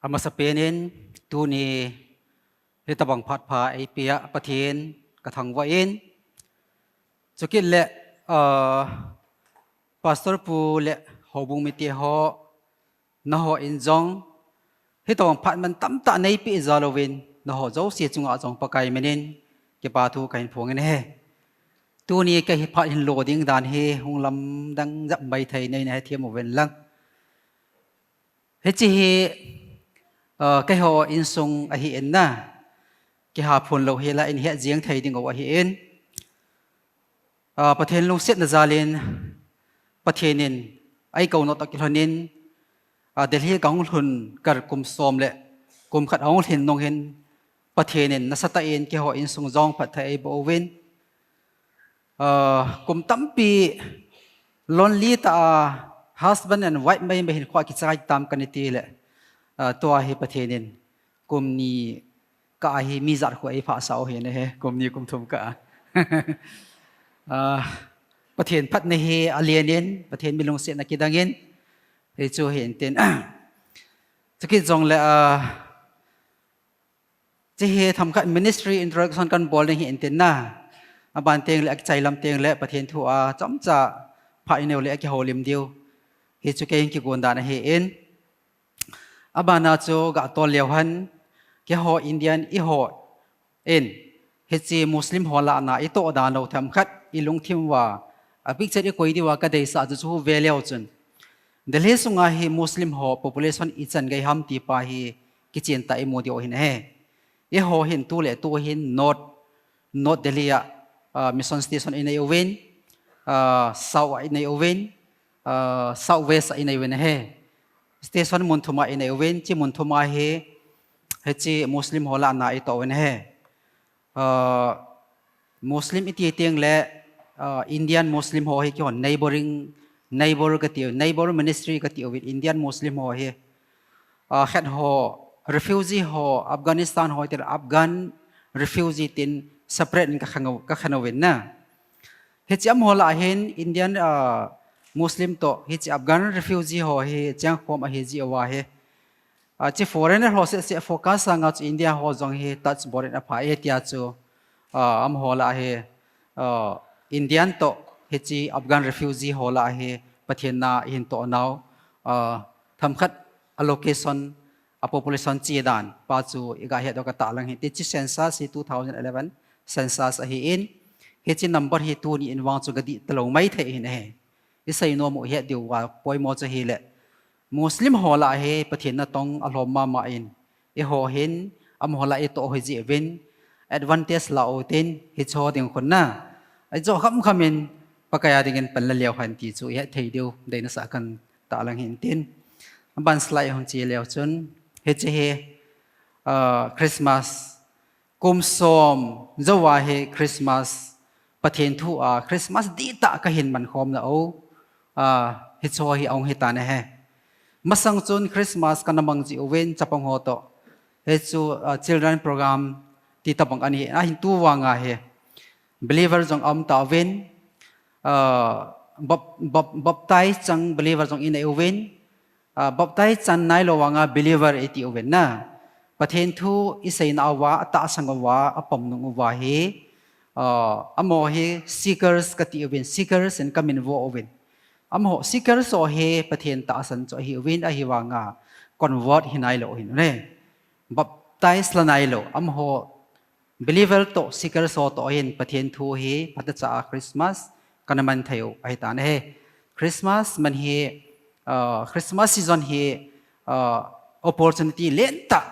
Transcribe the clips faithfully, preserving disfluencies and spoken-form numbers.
Amasapen in tuni hitobang phat pha eipeh a Pathen kathangvah in, chukit le, ah, Pastor pu le houbung mite ho, nangho in jong hitobang phat man tamtah neipeh jal uvin, nangho jouse chunga jong Pakai min in kipa thu kahin phong in ahi. Tuni kahi phat hin lo ding dan hi hung lamdang jep mai thei in neina hethem uvin lang. Hiche hi, ah, keiho insung ahi in na. Kiha phun lou hel a in het jeng thei ding u ahi in. Ah, Pathen lungsetna jal in Pathen in eikou nau toh kilhon in, ah, Delhi kahung lhun kar kum som le kum khat ahung lhin nung hin Pathen in nasatah in keiho insung jong phatthei eiboh uvin. Ah, kum tampi lonely tah a husband and wife mai mai hin kho a kichai tam kani ti le, ah, tua hi Pathen in kum ni kah a hi mi jat khu eiphah sah u ahi in ahi, kum ni kum thum kah a. Ah, Pathen phatna hi alen in, Pathen mi lungsetna kidang in, hichu hi intin. Chukit jong le, ah, hiche hi themkhat ministry introduction kan bol ding hi intin na. Aban teng le, akichai lam teng le, Pathen thu a chomcha pha inei u le, akihoulim diu. Hichu kei in kigon dan ahi in. Abana chu ga tol leu hen, keiho Indian eiho in, hiche Muslim ho lah a itoh dan lou themkhat ilungthim uva, a picture ikoi diu a kadeisah chu chu ve leu chun, Delhi sunga hi Muslim ho population ichan gei ham ti pa hi kichen tah a imu diu ahi in ahi. Eiho hin tu le tu hin North, North Delhi a, ah, mission station inei uvin, ah, South a inei uvin, ah, South West a inei uvin ahi. Station mun thum a inei uvin, hiche mun thum a hi, hiche Muslim ho lah a itoh uvin ahi. Ah, Muslim iti teng le, ah, Indian Muslim ho hi kihon neighboring, neighbor kati, neighbor ministry kati uvin Indian Muslim ho hi. Ah, khat ho refugee ho, Afghanistan ho, iti le Afghan refugee tin separate in kakhen u, kakhen uvin na. Hiche amaho lah a hin Indian, ah, Muslim toh, hiche Afghan refugee ho hi chengkhom ahi jeh uva hi. Ah, hiche foreigner ho seh seh focus sanga chu India ho jong hi touch bol in apha e tia chu, ah, amaho lah a hi, ah, Indian toh, hiche Afghan refugee ho lah a hi Pathen na ihin toh nau, ah, themkhat a location, a population che dan pa chu iga het doh katah lang hin. Hiche census hi two thousand eleven census ahi in, hiche number hi tuni in vang chu gadih talou mai thei ahi in ahi. Isei nom u ihet diu a poimo chu ahile, Muslim ho lah a hi Pathen natong alhom mama in, eiho hin amaho lah a itoh u ahi jeh uvin, advantage la u tin, hiche ho ding khun na, ajo kham kham in Pakai a ding in pan la leu hen ti chu ihet thei diu deina sah kan tah lang hin tin. Aban slide hung che leu chun, hiche hi, ah, Christmas, kum som jou a hi Christmas, Pathen thu a Christmas dihtah kahin man khom nau, ah, hiche ho hi ahung hi tan ahi. Masang chun Christmas kana mang jeh uvin chapang ho toh, hichu, ah, children program ti tobang ana hi, ahin tu vang a hi believer jong aum tauvin, ah, bap-, bap-, baptize chang believer jong inei uvin, ah, baptize chan nailou vang a believer iti uvin na. Pathen thu isei nauva, atahsan uva, apom nung uva hi, ah, amaho hi seekers kati uvin, seekers in kamin vo uvin. Amaho seekers ho hi Pathen tahsan chu ahi uvin, ahivang a convert hi nailou hin ne. Baptize la nailou, amaho believer toh seekers ho toh hin Pathen thu hi phatecha a Christmas kana man thei u ahi tan ahi. Christmas man hi, ah, Christmas season hi, ah, opportunity lentah,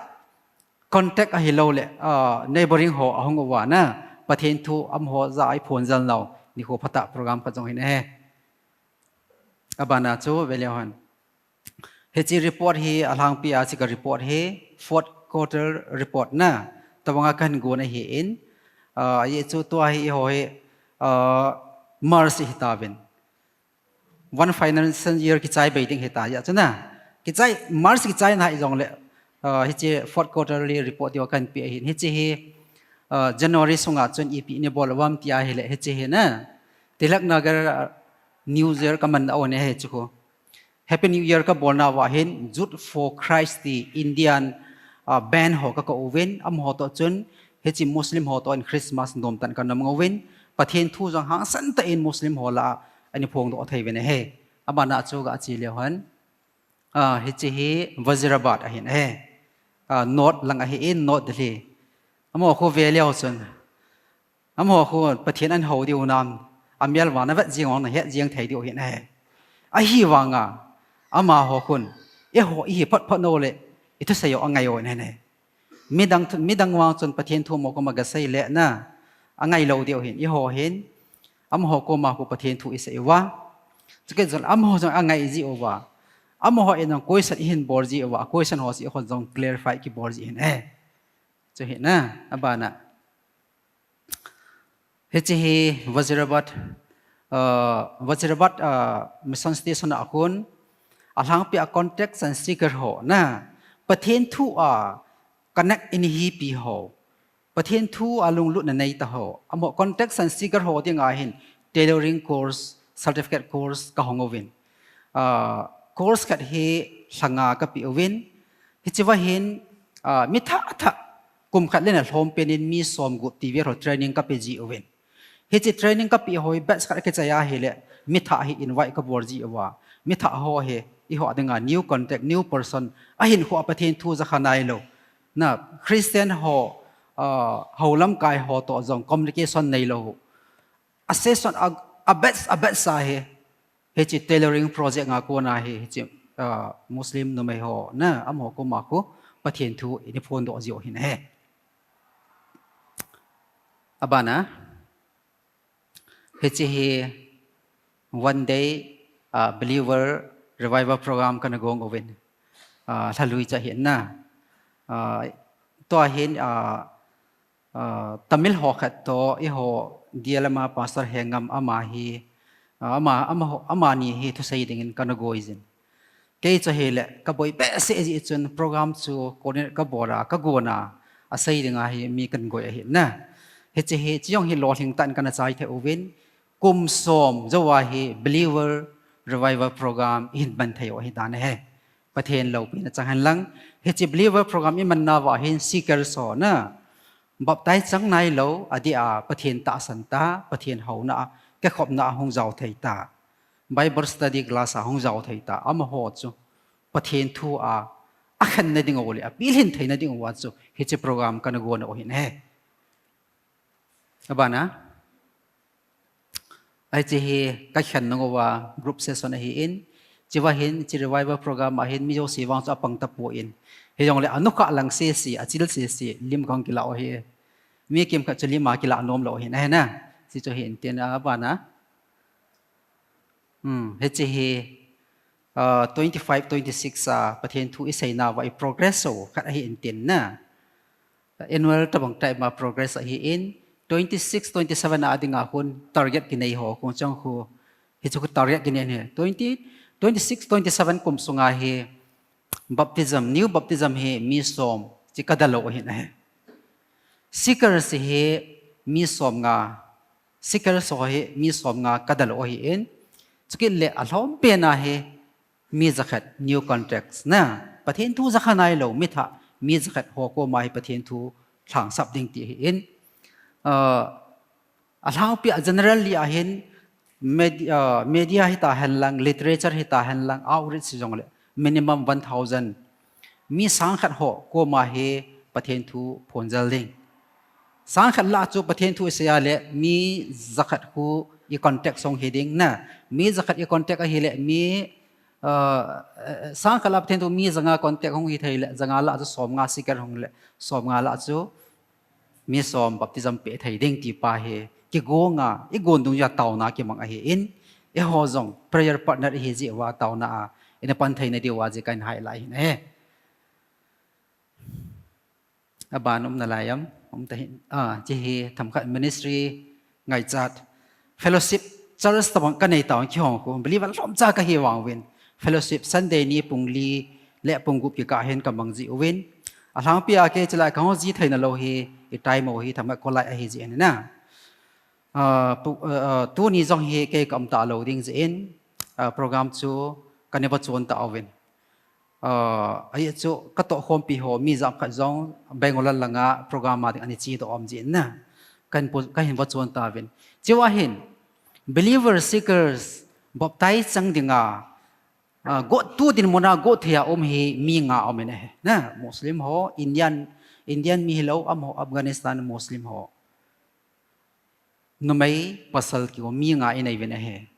contact ahilou le, ah, neighboring ho ahung uva na, Pathen thu amaho jah a iphon jal nau nikho phatah program khat jong hin ahi. Abana chu ve leu hen. Hiche report hi alhangpi a hiche ka report hi fourth quarter report na, tobang a kahin gon ahi in, ah, ajeh chu tua hi eiho hi, ah, March ihi tauvin. One financial year kichai bei ding hita, ajeh chu na. Kichai, March kichai na hijong le, ah, hiche fourth quarterly report diu kahin pe ahin. Hiche hi, ah, January sunga chun ipi ina bol uvam ti ahile, hiche hi na. Tilak Nagar, ah, New Year kaman nau ahi chu khu. Happy New Year ka bolna uva hin Youth for Christ ti Indian, ah, band ho ka kou vin, amaho toh chun hiche Muslim ho toh in Christmas nomtah ka nom ngu vin, Pathen thu jong hangsan tah in Muslim ho lah a ana phongdoh thei vin ahi. Abana chu ga che leu hen, ah, hiche hi Wazirabad ahin ahi. Ah, North lang ahin, North Delhi. Amaho khu ve leu chun, amaho khu Pathen ana hou diu nam, amel vang na vet jing ong na het jing thei diu hin ahi. Ahivanga, amaho khun, eiho ihi phot phot nau le, i thusei u angai u ahi. Midang thu, midang vang chun Pathen thu amaho koma ga sei le na, angai lou diu hin, eiho hin, amaho koma khu Pathen thu i sei uva. Chukit jong amaho jong angai ji uva. Amaho in jong question i hin bol ji uva, question ho chu eiho jong clarify kibol ji hin ahi. Chu hi na, abana. Hiche hi Wazirabad, ah, Wazirabad, ah, Mission Station a khun, alhangpi a contact and seeker ho na, Pathen thu a connect in hi pi ho, Pathen thu a lunglut na nei ta ho, amaho contact and seeker ho ding a hin, tailoring course, certificate course ka hong uvin. Ah, course khat hi lha nga ka pe uvin, hiche va hin, ah, mi thah thah, kum khat le na lhom pen in mi som gup ti vel ho training ka pe ji uvin. Hiche training ka pe ho hi batch khat a kichai ahi le, mi thah hi invite ka bol ji uva. Mi thah ho hi, eiho a ding a new contact, new person, ahin khu a Pathen thu ja kha nai lou. Na, Christian ho, ah, ho lamkai ho toh jong communication nei lou. A session a, a batch, a batch a hi, hiche tailoring project nga kona hi, hiche, ah, Muslim numei ho, na, amaho koma khu, Pathen thu, i ni phondoh ji u hin ahi. Abana, hiche hi one day, ah, believer revival program kana gong uvin. Ah, lha lui cha hin na. Ah, tua hin, ah, ah, Tamil ho khat toh, eiho D L M a Pastor Hengam ama hi, ah, ama, ama ho, amani hi thusei dingin kana goi jin. Kei chu hile, ka boi behseh jeh chun program chu coordinate ka bol a, ka gon a, asei ding a hi mi kan goi ahi na. Hiche hi, chi jong hi lolhing tah in kana chai thei uvin, kum som jou a hi believer revival program i hin man thei u ahi dan ahi. Pathen loupina chang hen lang, hiche believer program i man nauva hin seeker ho na, baptize chang nai lou, adeh a Pathen tahsan ta, Pathen houna a, kikhopna a hung jao thei ta. Bible study class a hung jao thei ta, amaho chu Pathen thu a, akhen na ding u le, apilhin thei na ding uva chu, hiche program kana gon u ahin ahi. Abana, hiche hi ka khen nung uva group session ahin, chi va hin, chi revival program a hin, mi jouse vang chu apang tapon. Hijongle, anukha lang sese, achil sese, lim kong kila u ahi. Mi kimkhat chu lim a kila nom lou ahin ahi na. Chi chu hin tin abana. Hmm, hiche hi, ah, twenty-five, twenty-six a Pathen thu i sei nauva i progress u khat ahi intin na. Annual tabang time a progress ahin, twenty-six, twenty-seven a ding a khun target kinei ho, khun chang khu, hichu target kinei hi. Twenty, twenty-six, twenty-seven kum sunga hi baptism, new baptism hi mi som, chi ka dalou ahin ahi. Seekers hi mi som nga, seekers ho hi mi som nga ka dalou ahin, chukit le alhom pen a hi mi jakhat new contacts na, Pathen thu ja kha nai lou, mi thah, mi jakhat ho koma hi Pathen thu lhangsap ding ti ahin, ah, alhangpi a generally a hin med-, ah, media hita hen lang, literature hita hen lang, outreach hijongle, minimum one thousand. Mi sang khat ho koma hi Pathen thu phonjal ding. Sang khat lah chu Pathen thu i sei a le, mi jakhat khu i contact hung hi ding na. Mi jakhat i contact ahi le, mi, ah, sang khat lah Pathen thu mi janga contact hung hi thei le, janga lah chu som nga seeker hung le, som nga lah chu mi som baptism pe thei ding ti pa hi, kigon a, i gon dungjuia taona kimang ahin, eiho jong prayer partner ihi jeh uva taona a, i na pan thei na diuva jeh kahin highlight ahin ahi. Aban um nalai am, um ta hin, ah, chi hi themkhat ministry ngaichat, fellowship, church tabang ka nei tauvin kihong khu, believer lhomcha ka hi vang uvin, fellowship Sunday ni pung li le pung gup kikah hin ka mang ji uvin. Alhangpi a kei chilai ka hung ji thei nalou hi, i time u hi themkhat kolai ahi jeh in na. Ah, pu-, ah, ah, tuni jong hi kei ka um talou ding jeh in, ah, program chu Kana va chon tauvin. Ah, ahi chu katoh khompi ho mi jat khat jong Bangalore langa program a ding ana chedoh um jin na. Kahin pu-, kahin va chon tauvin. Chua hin, believer seekers, baptize chang dinga, ah, got tu dinmun a got thei a um hi mi nga um in ahi. Na, Muslim ho, Indian, Indian mi hilou, amaho Afghanistan Muslim ho. Numei pasal kium mi nga inei uvin ahi.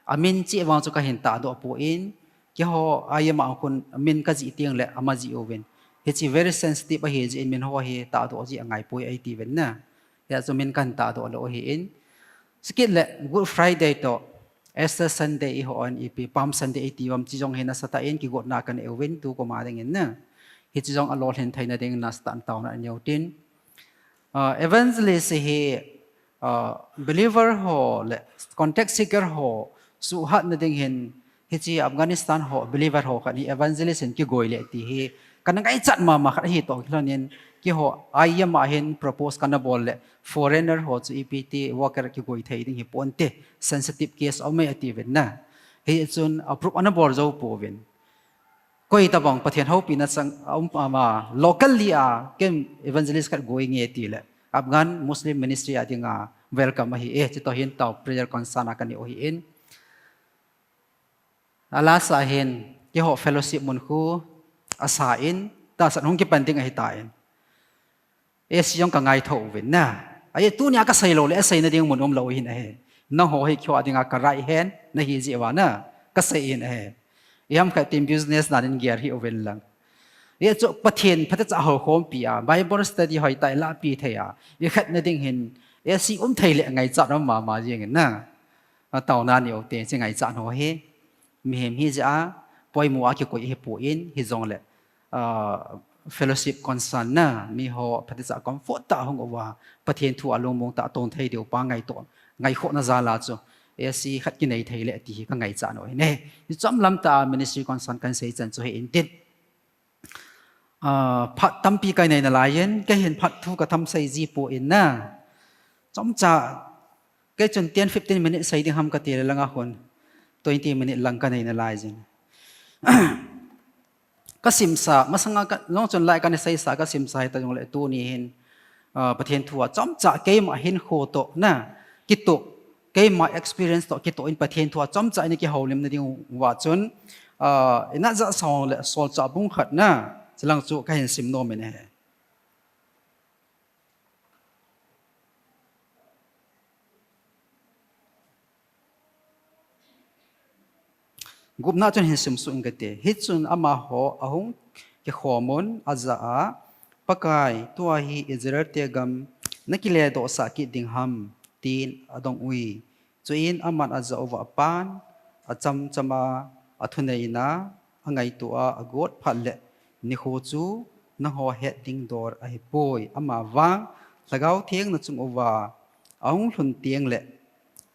Amin cheh vang chu kahin tahdoh poi, keiho a ama khun min kajih teng le ama jih uvin. Hiche very sensitive ahi jeh in min ho hi tahdoh jeh angai poi eiti uvin na. Hijeh chun min kahin tahdoh lou ahin. Chukit le Good Friday toh, Easter Sunday eiho in ipi, Palm Sunday eiti uvem, hiche jong hi nasatah in kigotna kanei uvin tukum a dingin na. Hiche jong alolhin theina dingin nasatah in taona anei utin. Ah, evangelist hi, ah, believer ho le contact seeker ho suhhatna ding hin, hiche Afghanistan ho believer ho khat hi evangelist in kigoi le ti hi kana ngaichat mama khat ahi toh kilhonin, keiho a ama hin propose kana bol le foreigner ho chu ipi ti worker kigoi thei ding hi ponte, sensitive case aum e ati uvin na. Hichun approve ana bol jou pouvin. Koi tabang Pathen houpina chang, a um, ama, locally a, ken evangelist khat goi nge ti le, Afghan Muslim Ministry a dinga welcome ahi e, chutoh hin tao prayer concern a kanei u ahin. Alasa hin, keiho fellowship mun khu, asa in, tahsan hung kipan ding ahitan. A C jong kangaito uvin na. Ahi tunia kasei lou le, aseina ding mun umlou hin ahi. Nangho hi keiho a dinga ka right hand nahi jeh uva na. Kasei in ahi. Iham khat tin business na din gear hih uvin lang. Ahi chu Pathen phatechan houkhompi a, Bible study hoitah in lahpi thei a, ikhatna ding hin, A C um thei le ngaichat um mama jeng in na. Ataona neo te, hiche ngaichat ho hi. Mihem hijeh a, poimo a kikoi ahipon, hijongle, ah, fellowship concern na, miho phatechan comfort tah a hung uva, Pathen thu a lungmong tah a tong thei diu pa ngaito, ngaikhohna jal a chu, A C khat kinei thei le ti hi kangaichat u ahi ne. Hiche chomlam tah a ministry concern kahin sei chan chu hi intin. Ah, phat tampi kanei nalai in, kei hin phat thu katham sei ji poi na. Chomcha, kei chun ten fifteen minutes sei ding ham kati le langa hin twenty minute lang kanei nalai jin. Kasimsa, masanga ka, jong chun lai kana seisa kasimsa hita jongle tuni hin, ah, Pathen thu a chomcha keima hinkho toh na, kitoh, keima experience toh kitoh in Pathen thu a chomcha in kihoulimna diuva chun, ah, ina ja song le Solchah bung khat na, chulang chu kahin sim nom in ahi. Gupna chun hin simsuh inge kati. Hichun amaho ahung kikhom un ajah a, Pakai, tua hi Israel te gam nakiledohsah kit ding ham, tin adong ui. Chuin aman ajah uva apan, achamcham a, athuneina, angaito a, agot phat le, nikho chu nangho het ding dol ahipoi. Amavang, Lhagao Theng nachung uva ahung lhun teng le,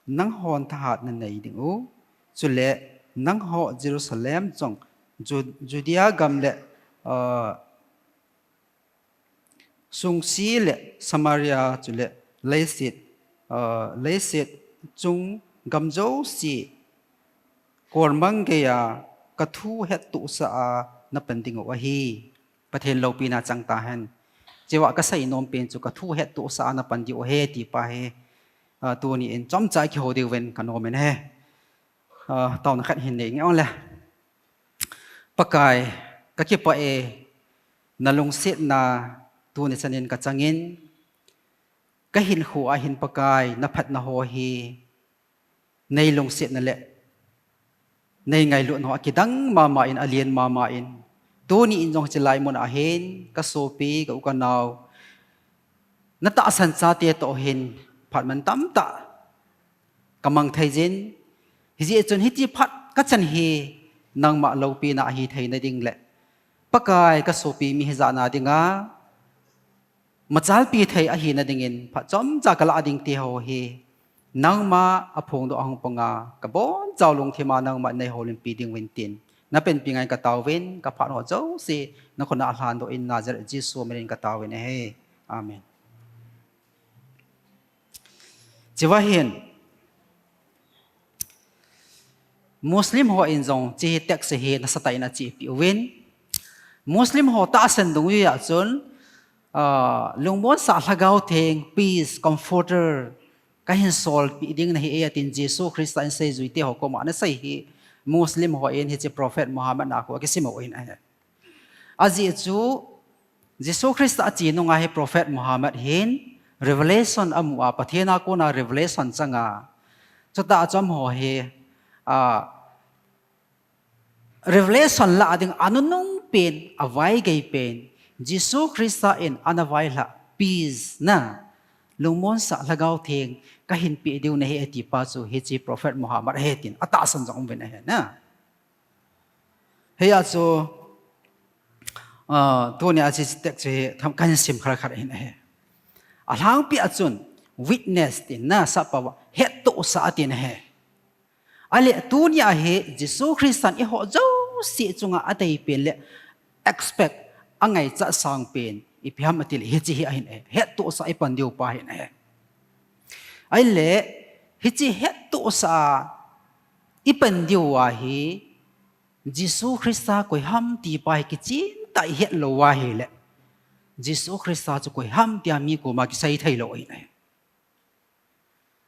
nanghon thahat nanei diu. Chule, nangho Jerusalem chang, Ju-, Judea gam le, ah, sungsi le Samaria chule leiset, ah, leiset chung gam jouse kolmang geiya kathu hettohsah a napan diu ahi. Pathen loupina chang tahen. Chua kasei nom pen chu kathu hettohsah a napan diu ahi ti pa hi, ah, tuni in chomcha kihou diuvin kanom in ahi. Ah, taona khat hin nei nge ong le. Pakai, kakipah e, nalungsetna tuni chan in kachangin, kahinkho a hin Pakai, naphatna ho hi, neilungsetna le, neingailutna ho akidang mama in, alen mama in, tuni in jong hiche lai mun a hin, kasopi, ka u ka nao, natahsan chate toh hin, phat man tamtah, kamang thei jin, hijeh chun hiti phat kachan hi nangma loupina ahi theina ding le Pakai kasopi mi hijat na dinga, machalpi thei ahina dingin phat chomcha kalah ding ti ho hi, nangma aphongdoh ahung panga, kabonchauva lungthima nangma neihoulimpi diuvin tin, napanpi ngai kataovin, kaphat ho jouse, nakhut a lhandoh in Nazareth Jesu minin kataovin ahi. Amen. Chua hin, Muslim ho in jong hiche hi text hi nasatah in achepi uvin. Muslim ho tahsan dungjui a chun, ah, lungmonsah Lhagao Theng, peace, comforter, kahin solpeh ding nahi e atin Jesu Christa in seijui te ho koma anasei hi Muslim ho in hiche Prophet Muhammad na khu akisim u ahi. Ajeh chu Jesu Christa ache nunga hi Prophet Muhammad hin revelation amu a, Pathen a kona revelation achang a. Chutah a chu amaho hi, ah, revelation lah ding anunung pen, avaigei pen, Jesu Christa in anavailhah peace na, lungmonsah Lhagao Theng kahin pe diu nahi ati pa chu hiche Prophet Muhammad ahi tin atahsan jong um uvin ahi na. Hia chu, ah, tunia hiche text chu hi tham kahin sim khat khat in ahi. Alhangpi a chun witness tin na, sap a hettohsah atin ahi. Ahile tunia hi Jesu Christan eiho jouse chunga adei pen le expect angaichat sang pen ipi ham atile hiche hi ahin ahi. Hettohsah ipan diu pa ahin ahi. Ahile hiche hettohsah ipan diu ahi, Jesu Christa koi ham ti pa hi kichen tah ihet lou ahile, Jesu Christa chu koi ham tia mi koma kisei thei lou ahi.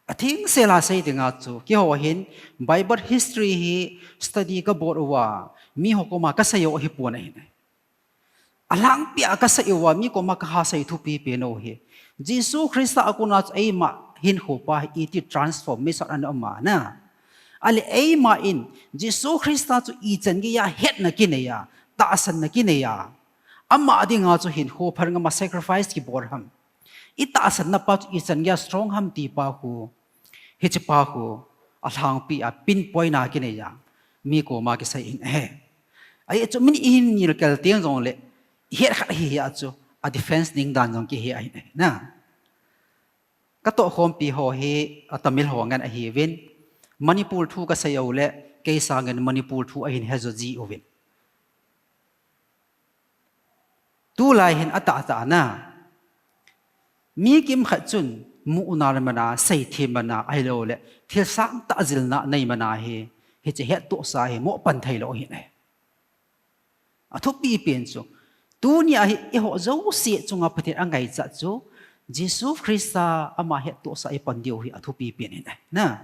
Athengsel a sei dinga chu, keiho hin Bible history hi study kabol uva, mi ho koma kasei u ahipon ahi. Alhangpi a kasei uva, mi koma kaha sei thupi pen u hi, Jesu Christa a kona chu eima hinkho pa hi iti transformation ana um a na. Ahile eima in Jesu Christa chu ichan geiya hetna kinei a, tahsanna kinei a, ama dinga chu hinkho phat ngam a sacrifice kibol ham, itahsanna pa chu ichan geiya strong ham ti pa khu, hiche pa khu alhangpi a pinpoint a kinei a, mi koma kisei in ahi. Ahi chu min ihin nilkel teng jongle, ihet khat ahi a chu, a defense ding dan jong kihe ahi na. Katohkhompi ho hi a Tamil ho ngen ahiuvin, Manipur thu kasei u le, kei sangin Manipur thu ahin hejo jiuvin. Tulai hin atahtah na, mi kimkhat chun muhna le mana, seithem mana, ahilouleh thil sangtah jilna nei mana hi, hiche hettohsah hi mopan theilou ahi. Athupi pen chu, tunia hi eiho jouse chunga Pathen angaichat chu, Jesu Christa ama hettohsah ipan diu hi athupi pen ahi na.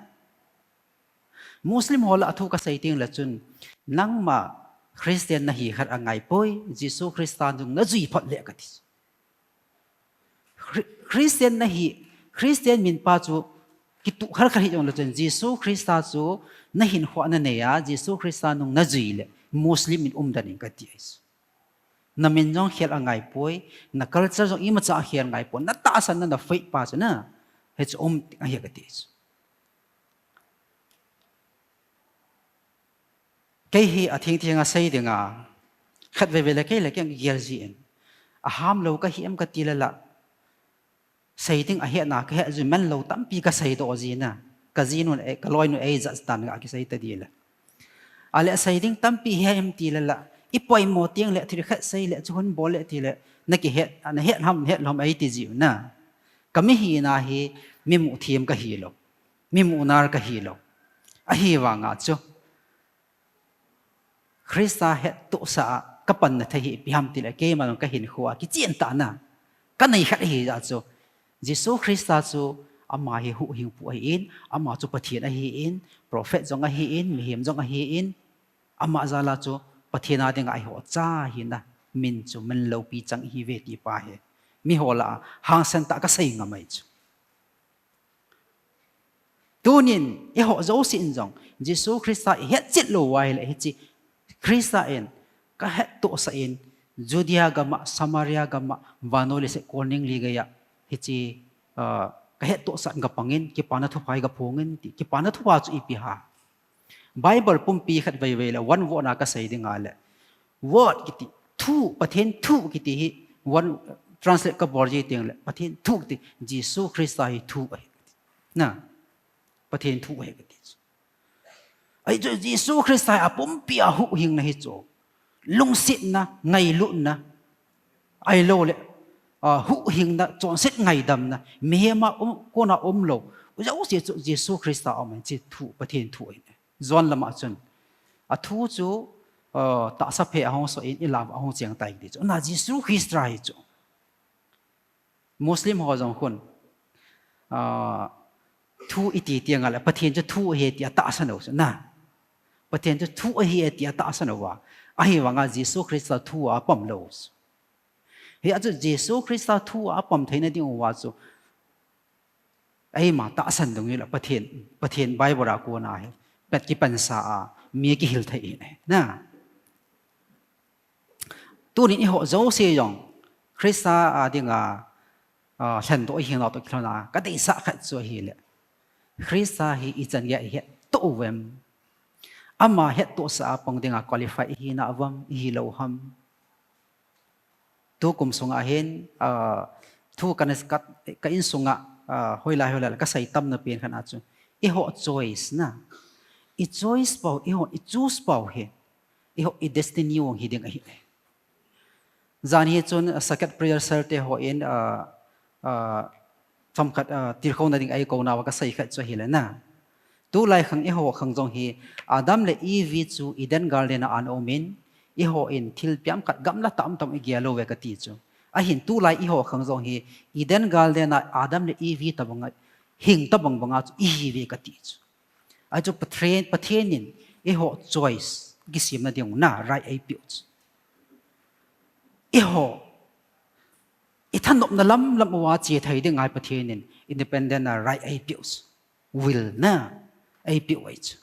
Muslim ho lah a thu kasei teng le chun, nangma Christian nahi khat angaipoi, Jesu Christa nung najui phot le kati. Chri-, Christian nahi, Christian min pa chu kituh khat khat hijongle chun, Jesu Christa chu nahinkho a nanei a, Jesu Christa nung najui le Muslim in umden in kati ahi. Namin jong khel angaipoi, na culture jong imacha khel angaipoi, natahsan na, na faith pa chu na, hichu um ahi kati ahi. Kei hi athengtheng a sei dinga, khatvei vei le kei le kei gel jin, ahamlou kahi em kati le la, sei ding ahetna kahet jin, manlou tampi kasei doh jin a, kajinun, eh, kaloinun eijat tan ga kisei ta di le. Ahile sei ding tampi he em ti le la, ipoimo teng le thil khat sei le, chu hung bol le ti le, nakihet, nahet ham, het lou ham eiti jiu na. Kami hina hi, mi muthim kahilou, mi munar kahilou. Ahivanga chu, Christa hettohsah a kapanna thei hi ipi ham tile, keima jong kahinkho a kichen tah na kanei khat ahi jeh chu, Jesu Christa chu ama hi huhhingpu ahin, ama chu Pathen ahin, prophet jong ahin, mihem jong ahin, ama jal a chu Pathen a dinga eiho cha hina min chu manloupi chang ihiuve ti pa hi miho lah a hangsan tah a kasei ngam ahi chu. Tunin eiho jousen jong Jesu Christa ihetchet lou uva ahile, hiche Christa in kahettohsah in, Judea gam a, Samaria gam a, vannoi leiset kolning li geiya, hiche, ah, kahettohsah in kapangin, kipana thupha hi kaphongin ti, kipana thupha chu ipi ham? Bible pumpi khatvei vei le one word na kasei ding ahile, word kiti, thu, Pathen thu kiti hi, one translate kabol ji teng le, Pathen thu kiti, Jesu Christa hi thu ahi. Na, Pathen thu ahi kati chu. Ahi chu Jesu Christa hi apumpi a huhhingna hi chu. Lungsetna, ngailutna, ahilouleh, ah, huhhingna, chonset ngaidamna, mihem a um, kona umlou, jouse chu Jesu Christa a um ahi, hiche thu, Pathen thu ahi. John lama chun, athu chu, uh, tahsa phe ahung soh in, ilah uva ahung cheng tai ti chu. Na Jesu Christa hi chu. Muslim ho jong khun, uh, thu iti tiang le, Pathen chu thu ahi tia tahsan u chu. Na. Pathen chu thu ahi tia tahsan uva. Ahivanga Jesu Christa thu a pom lou chu. Hia chu Jesu Christa thu a pom theina ding uva chu. Eima tahsan ding u le Pathen, Pathen Bible a kona hi. Pat kipansa a, mi kihil thei in. Na. Tunin eiho jouse jong, Christa a dinga, ah, lhendoh ihi nau toh kilhona, kadeisah khat chu ahile. Christa hi ichan geiya ihettoh uvem. Ama hettohsa a pang dinga qualify ihi nauvam, ihi lou ham. Tukum sunga hin, ah, thu kana, ka, ka insunga, ah, hoilai, hoilai, kasei tamna pen khat a chu. Eiho choice na. I choice pau, eiho, i choose pau hi. Eiho, i destiny u hi ding ahi. Jan hi chun, ah, circuit prayer cell te hon, ah, ah, chomkhat, ah, tilkhouna ding eikona uva kasei khat chu ahile na. Tulai khang eiho khang jong hi Adam le Eve chu Eden Garden a ana um in, eihon thil piam khat gamla tam tam igel uve kati chu. Ahin tulai eiho khang jong hi Eden Garden a Adam le Eve tabang a hing tabang banga chu ihiuve kati chu. Ahi chu Pathen, Pathen in eiho choice kisemna ding u na right eipeh u chu. Eiho ithanopna lam lam uva che thei ding a Pathen in independent a right eipeh u chu. Will na eipeh u ahi chu.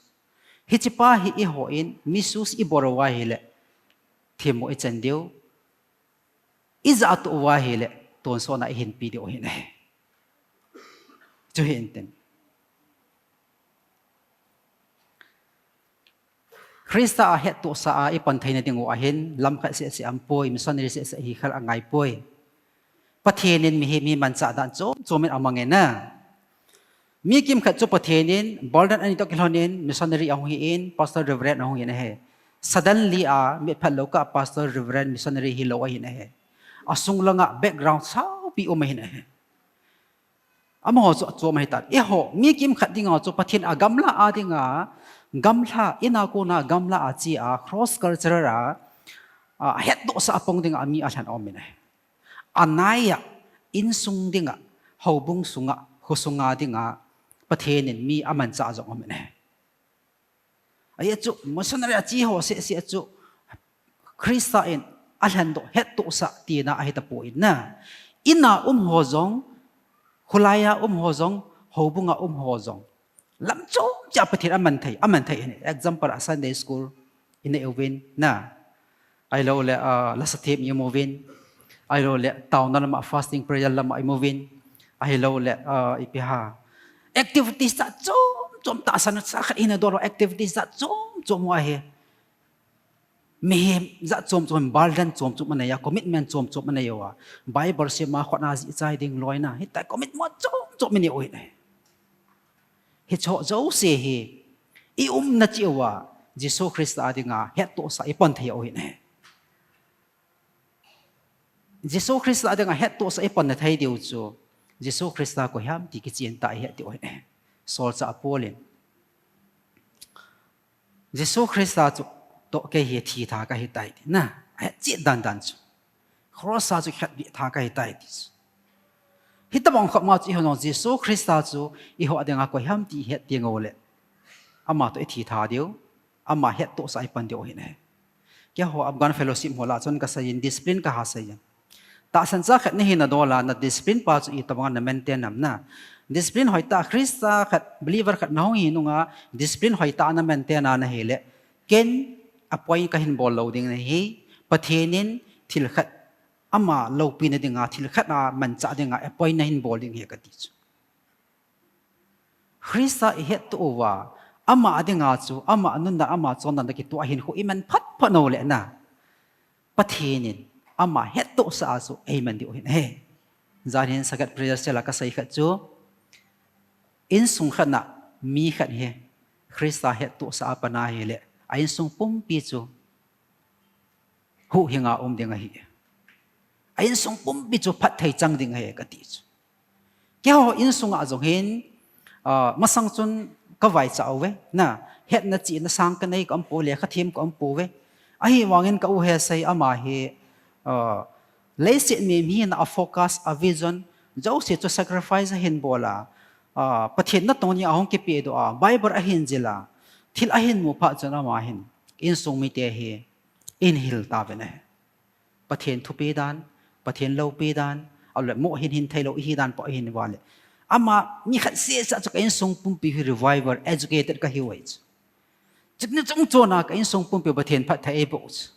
Hiche pa hi eihon misuse ibol uva ahile themmo ichan diu. Ijahtoh uva ahile tonsot na ihinpi diu ahi. Chu hi intin. Christa a hettohsa a ipan theina ding u ahin, lam khat seh seh aum poi, missionary seh seh hi khel angai poi. Pathen in mihem hi manchah dan chom chom in amang e na. Mi kimkhat chu Pathen in, burden ani toh kilhon in, missionary ahung hi in, pastor reverend ahung hi in ahi. Suddenly a, mitphat lou kah a pastor reverend missionary hilou ahi in ahi. Asung langa background saupi um ahi in ahi. Amaho chu achom ahitan. Eiho, mi kimkhat dinga chu Pathen a gamla a dinga, gamla, ina kona gamla a che a, cross cultural a, a, hettohsa a pang dinga mi alhen aum in ahi. Anaiya, insung dinga, houbung sunga, kho sunga dinga, Pathen in mi amanchah jong aum in ahi. Ahi chu, missionary a che ho seh seh chu, Christa in alhendoh, hettohsah tina ahi tapon na. Ina um ho jong, kholai a um ho jong, houbung a um ho jong. Lam chom chom a Pathen aman thei, aman thei ahi. Example a Sunday school, inei uvin na. Ahilou le, ah, lasathem imu uvin. Ahilou le, taona lama fasting prayer lama imu uvin. Ahilou le, ah, ipi ham. Activities jat chom chom tahsan sa khat hina dolo activities jat chom chom u ahi. Mihem jat chom chom, burden chom chom anei a, commitment chom chom anei uva. Bible sim a khut a jih chai ding loi na. Hitia commitment chom chom anei u ahi. Hicheho jouse hi, i umna cheh uva, Jesu Christa a dinga, hettohsa ipan thei u ahi. Jesu Christa a dinga, hettohsa ipan na thei diu chu, Jesu Christa koi ham ti kichen tah a ihet diu ahi. Solchah Paul in. Jesu Christa chu toh kei hi thitha kahi tai ti na. Ahet cheh dan dan chu. Cross a chu khetbeh tha kahi tai ti chu. Hitobang khop ma chu eiho jong Jesu Christa chu eiho a dinga koi ham ti ihet teng uleh. Ama toh ithitha diu. Ama hettohsa ipan diu ahi. Keiho Afghan Fellowship ho lah chun kasei in discipline kaha sei in. Tahsan cha khat nahi nadol a, na discipline pa chu itobang a na maintain am na. Discipline hoitah Christa khat, believer khat nahung hi nunga, discipline hoitah na maintain a nahile. Ken a point kahin bol lou ding ahi, Pathen in thil khat ama loupina dinga, thil khat a manchah dinga, a point nahin bol ding ahi kati chu. Christa ihettoh uva, ama a dinga chu, ama a nundan, ama chondan a kitoh a hinkho iman phat phat uleh na. Pathen in, ama hettohsa a chu, eiman diu ahi. Jan hin circuit prayer cell a kasei khat chu, insung khat na, mi khat hi, Christa hettohsa a pan ahile, a insung pumpi chu, huhhing a um ding ahi. A insung pumpi chu phatthei chang ding ahi kati chu. Keiho insung a jong hin, ah, masang chun kavaicha uve, na, Hetna chihna sang kanei ka um pouve, lekha them ka um pouve. Ahivangin ka u he sei ama hi, uh, leiset mimina a focus, a vision, jouse chu sacrifice ahin bol a, uh, Pathen natong ding ahung kipedoh a, Bible ahin zil a, thil ahin mu phat chun ama hin, insung mite hi, ahin hil tauvin ahi. Pathen thupi dan, Pathen loupi dan, ahilou le moh hin hin theilou ihi dan po ahin vale. Ama nikhat seh seh chu ka insung pumpi hi revival, educated kahi uve chu. Chutni chungchon a ka insung pumpi Pathen phatthei eiboh chu.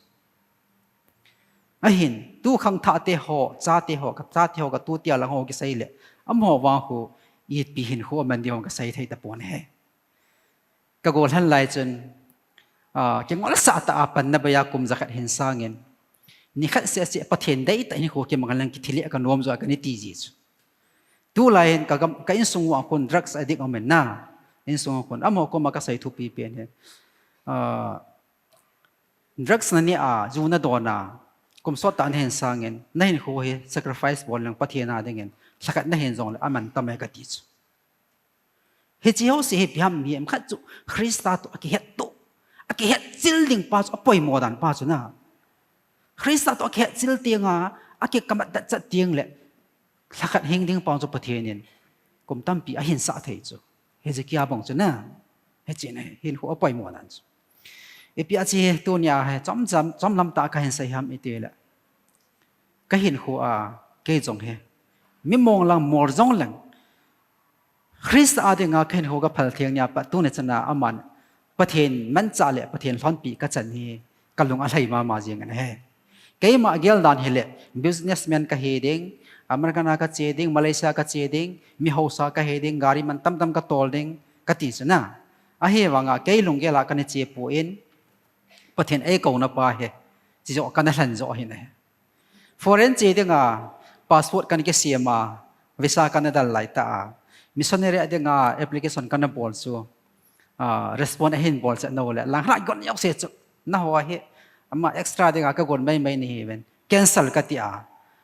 Ahin, tu khangthah te ho, chate ho, ka chate ho, ka tu tia lang ho kisei le, amaho vang khu, ipi hinkho aman ding ho kasei thei tapon ahi. Ka gollhang lai chun, ah, kingolsah tah a panna bei a kum jakhat hin sangin, nikhat seh seh Pathen deitah hinkho kimang lang kithi le ka nom jo a kana ti ji chu. Tulai hin ka gam, ka insung uva khun drugs addict aum in na. Insung uva khun amaho koma kasei thupi pen hi. Ah, drugs naneh a, ju nadon a, kum sot tah nahin sangin, nahinkho hi sacrifice bol leng Pathen a dingin, lhakhat nahin jongle aman tam e kati chu. Hiche ho seh hi ipi ham, mi khat chu Christa toh akihet toh, akihet chil ding pa chu apoimo dan pa chu na. Christa toh akihet chil teng a, akikamat dat chat teng le, lhakhat hing ding pa chu Pathen in kum tampi ahin sah thei chu. Hezekiah bang chu na. Hiche na, hinkho apoimo dan chu. Ipi a chu tunia hi chom chom, chomlam tah a kahin sei ham iti le, ka hinkho a kei jong hi, mi mong lang mol jong leng, Christa a dinga ka hinkho ka phal theng nia pat tuni chan a aman Pathen manchah le Pathen lhonpi ka chan hi ka lung alhai mama jing ahi. Keima gel dan hile businessman kahi ding, America a kache ding, Malaysia kache ding, mi haosa kahi ding, gari man tamtam katol ding, kati chu na. Ahivanga kei lunggel a kana che poi, Pathen eikouna pa hi, chi jo kana lhen jo ahi ne. Foreign che dinga passport kana kisem a, visa kana dal lai ta a, missionary a dinga application kana bol chu, ah, respond ahin bol chet nau le, lang hla gon jouse chu, naho hi, ama extra dinga ka gon mai mai nahi ven, cancel kati a,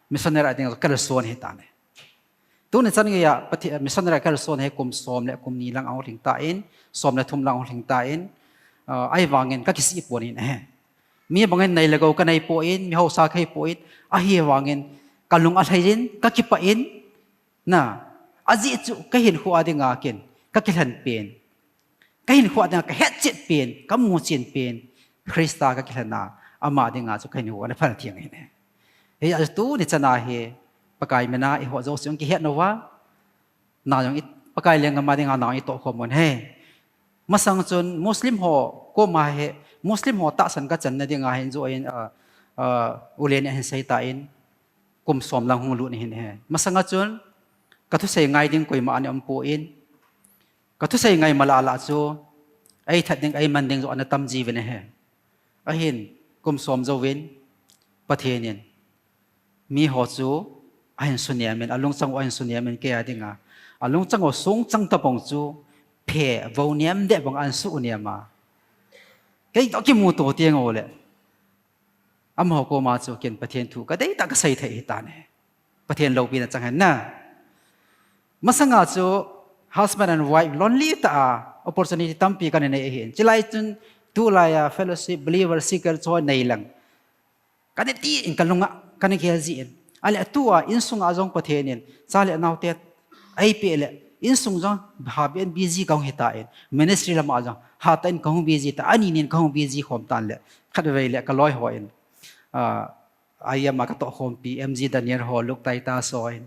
missionary a dinga kalson ahi ta ne. Tuni chan geiya Pathen, missionary kalson hi kum som le kum ni lang ahung lhing tan, som le thum lang ahung lhing tan, ah, ahivangin ka kisih pon ahi. Mi bangin nei le gou ka nei poi, mi haosa kahi poi, ahivangin ka lung alhai in, ka kipah in, na, ajeh chu ka hinkho a dinga ken, ka kilhen pen. Ka hinkho a dinga ka hetchet pen, ka muchen pen, Christa ka kilhen a, ama dinga chu ka hinkho ana phal theng ahi ne. Hijeh a chu tuni chan a hi, Pakai mina eiho jouse jong kihet nauva, na jong i, Pakai lenggam a dinga na jong itoh khom un ahi. Masang chun Muslim ho koma hi, Muslim ho tahsan ka channa dinga hin jo in, ah, ah, u le neh ahin sei tan, kum som lang hung lut ahi ne. Masang a chun, ka thusei ngai ding koima ana um poi, ka thusei ngai ma lah lah chu, eithat ding, eiman ding jo ana tam jiuve ne. Ahin, kum som jouvin, Pathen in, mi ho chu, ahin sunem in, alungchang u ahin sunem in, kei a dinga, alungchang u sungchang tabang chu, phe, vo nem deh bang ahin sunem a. Kei toh kimuto teng u le. Amaho koma chu ken Pathen thu ka deitah ka sei thei ahi tan ahi. Pathen loupina chang hen na. Masang a chu husband and wife lonely tah a opportunity tampi kana nei ahin. Chulai chun tulai a fellowship, believer, seeker chu nei leng. Kana ti in ka lung a, kana gel jin. Ahile tua insung a jong Pathen in, cha le nao te, eipeh le, insung jong, ha ben busy kahung hi tan, ministry lam a jong, hatah in kahung busy tan, ani nin kahung busy khom tan le, khatvei le, ka loi ho in, ah, I M a ka toh khompi, M G Daniel ho, Luke Titus ho in,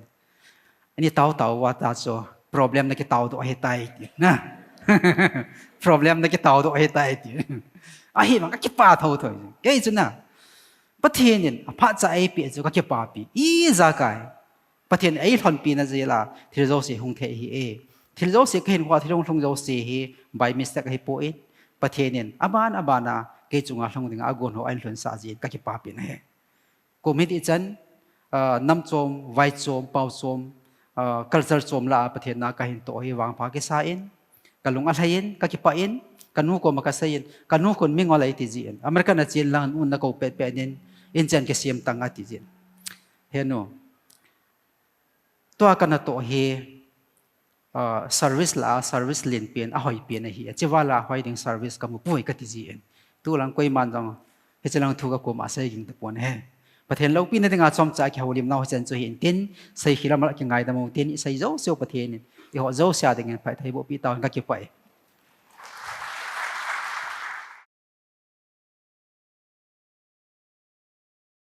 ani tao tao uva ta chu, problem na kitao doh ahi tai ti, na. Problem na kitao doh ahi tai ti. Ahivang ka kipah thotho. Kei chu na, Pathen in aphat cha eipeh chu ka kipah pi. Ijakai. Pathen in eilhonpi na jeh a, thil jouse hung thei ahi e. Thil jouse ka hinkho a thil hung lhung jouse hi, by mistake ahi poi. Pathen in, aban, aban a, kei chunga lhung dinga, agon ho ahin lhunsah jeh in, ka kipah pi na ahi. Kum hiti chan, ah, nam chom, vai chom, pao chom, ah, culture chom lah a Pathen na kahin toh hi vangpha kisa in, ka lung alhai in, ka kipah in, ka nu koma ka sei in, ka nu khun mingol ahi ti jeh in. America na chen lang un na kou pet pet in, in chen kisem tang ati jeh in. He nu. Tua kana toh hi, service lah a service lenpen, ahoipen ahi. Achivala hoi ding service kamu poi kati jin. Tulang koiman jong hiche lang thu kakoma sei ging tapon ahi. Pathen loupina dinga chomcha kihoulimnau hichan chu hintin, seikhel lam a kingaidam u tin, isei jouseu Pathen in eiho jouse a dingin phattheiboh pi tauhen, kakipah e.